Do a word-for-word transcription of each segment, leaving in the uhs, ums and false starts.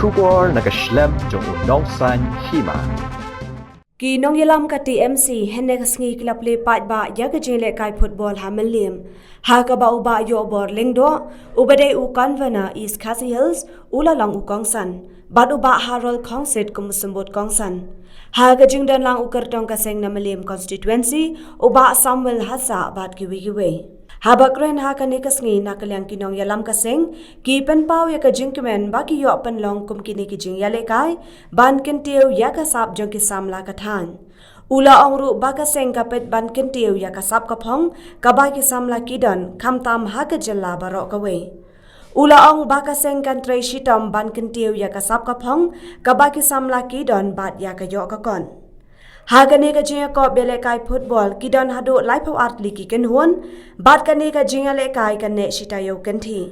Khubor na ka shlem jong u nongsan hima. Ki nongïalam ka T M C hynne ka sngi ki la plie paidbah ïa ka jinglehkai football ha Mylliem, ha kaba u Bah Ïohbor Lyngdoh, uba dei u convener East Khasi Hills, u la long u kongsan, bad u Bah Harold Khongsit kum u symbud kongsan. Ha ka jingdon lang u kyrtong ka seng na Mylliem constituency, u Bah Samuel Hassah, bad kiwei kiwei. Haba kren ha kane ka sngi na ka liang ki nongïalam ka seng, ki pynpaw ïa ka jingkmen ba ki ïoh pynlong kum kine ki jingïalehkai ban kyntiew ïa ka sap jong ki samla ka thaiñ. U la ong ruh ba ka seng ka peit ban kyntiew ïa ka sap ka phong kaba ki samla ki don, khamtam ha ka jylla baroh kawei. U la ong ba ka seng kan trei shitom ban kyntiew ïa ka sap ka phong kaba ki samla ki don bad ïa ka ïoh ka kot. Ha kane ka jingïakop ïalehkai football ki don haduh laiphew ar tylli ki kynhun, bad kane ka jingïalehkai kan neh shi taïew kynthih.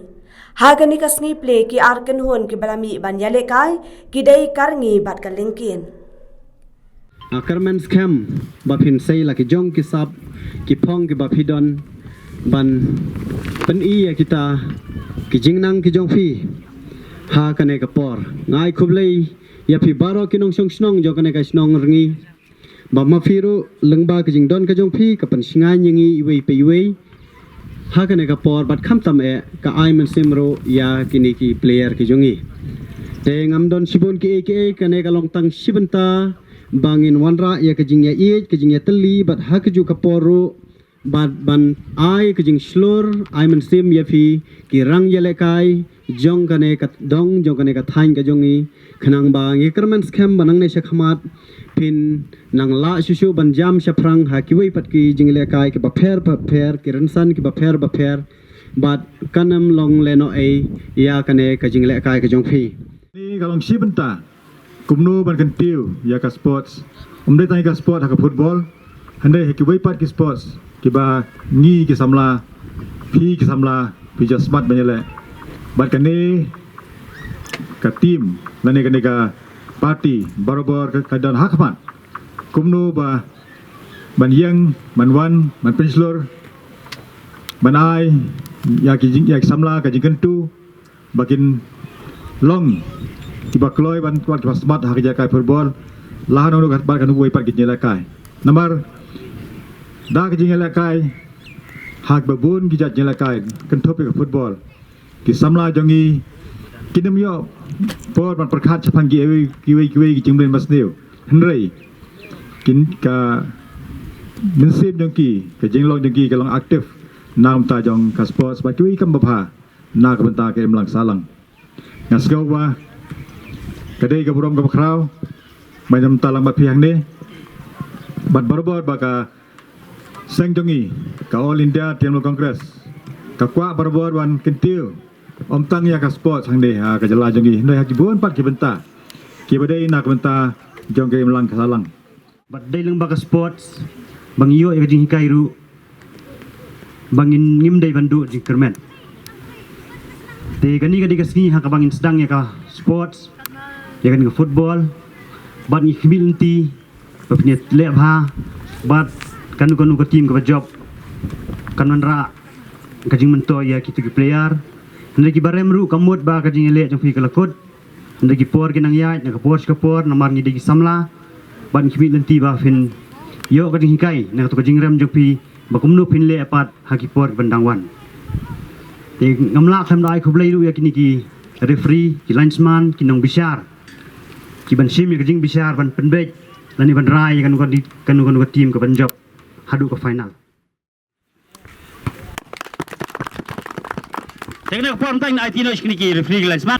Ha kane ka sngi plie ki ar kynhun kiba la mih ban ïalehkai ki dei Karngi bad ka Lyngkien. Nga kyrmen skhem ba phin sei la ki jong ki sap ki phong kiba phi don ban pyni ïa kita ki jingnang ki jong phi ha kane ka por. Nga ai khublei ïa phi baroh ki nongshong shnong jong kane ka shnong Rngi, ba ma phi ruh lyngba ka jingdon ka jong phi ka pynshngaiñ ïa ngi iwei pa iwei ha kane ka por, bad khamtam eh ka ai mynsiem ruh ïa kine ki player ki jong ngi. Te ngam don shibun kiei kiei, kane ka long tang shi bynta ba ngin wanrah ïa ka jingïaieit, ka jingïatylli, bad ha kajuh ka por ruh bad ban ai ka jingshlur, ai mynsiem ïa phi ki rang ïalehkai jong kane ka dong, jong kane ka thaiñ ka jong ngi, khnang ba ngi kyrmen skhem ba nangne sha khmat phin nang lah shuh shuh ban jam shaphrang ha kiwei pat ki jingïalehkai kiba pher bapher, ki rynsan kiba pher bapher, bad kan ym long lehnohei ïa kane ka jingïalehkai ka jong phi. Kane ka long shi bynta kumno ban kyntiew ïa ka sports. Ym dei tang ïa ka sport ha ka football, hynrei ha kiwei pat ki sports kiba ngi ki samla, phi ki samla, phi ju smat ban ïaleh. Bad kane ka team lane kane ka party barabor ka, ka don ha khmat kumno ba ban ïeng, ban wan, ban pynshlur, ban ai ïa ki jing, ïa ki samla ka jingkyntu ba kin long kiba kloi ban kwah kiba smat ha ka jingïalehkai football, la hangno ka, bad kano kawei pat ka jingïalehkai. Namar da ka jingïalehkai ha kaba bun ki jait jingïalehkai, kynthup ïa ka football, ki samla jong ngi kin ym ïoh por ban pyrkhat shaphang kiwei kiwei kiwei ki jingmlien basniew. Hynrei kin, ka mynsiem jong ki, ka jinglong jong ki ka long active na ka bynta jong ka sports bad kiwei ki kam babha na ka bynta ka imlang sahlang. Nga sngew ba ka dei ka burom kaba khraw ban ïalam bad phi hangne, bad barabor ba ka seng jong ngi, ka All India Trinamool Congress, ka kwah barabor ban kyntiew ym tang ïa ka sports hangne ha ka jylla jong ngi, hynrei ha ki bun pat ki bynta kiba dei na ka bynta jong ka imlang ka sahlang. Bad dei lyngba ka sports ba ngi ïoh ïa ka jinghikai ruh ba ngin, ngim dei ban duh jingkyrmen. Te kane ka dei ka sngi ha kaba ngin sdang ïa ka sports, ïa kane ka football, bad ngi khmih lynti ba phin ïaleh bha, bad kano kano ka team kaba jop kan wanrah ka jingmyntoi ïa kito ki player. Hynrei kiba rem ruh ka mut ba ka jingïaleh jong phi ka la kut. Hynrei ki por ki nang ïaid na ka por sha ka por, namar ngi dei ki samla, bad ngi khmih lynti ba phin ïoh ka jinghikai na kato ka jingrem jong phi ba kumno phin leh pat ha ki por kiban dang wan. Te ngam lah khlem da ai khublei ruh ïa kine ki referee, ki linesman, ki nongbishar kiban shim ïa ka jingbishar ban pynbeit lane ban rai ïa kano kano, kano kano ka team kaban jop haduh ka final. Te kane ka por mynta ngin aiti noh sha kine ki referee, ki linesman.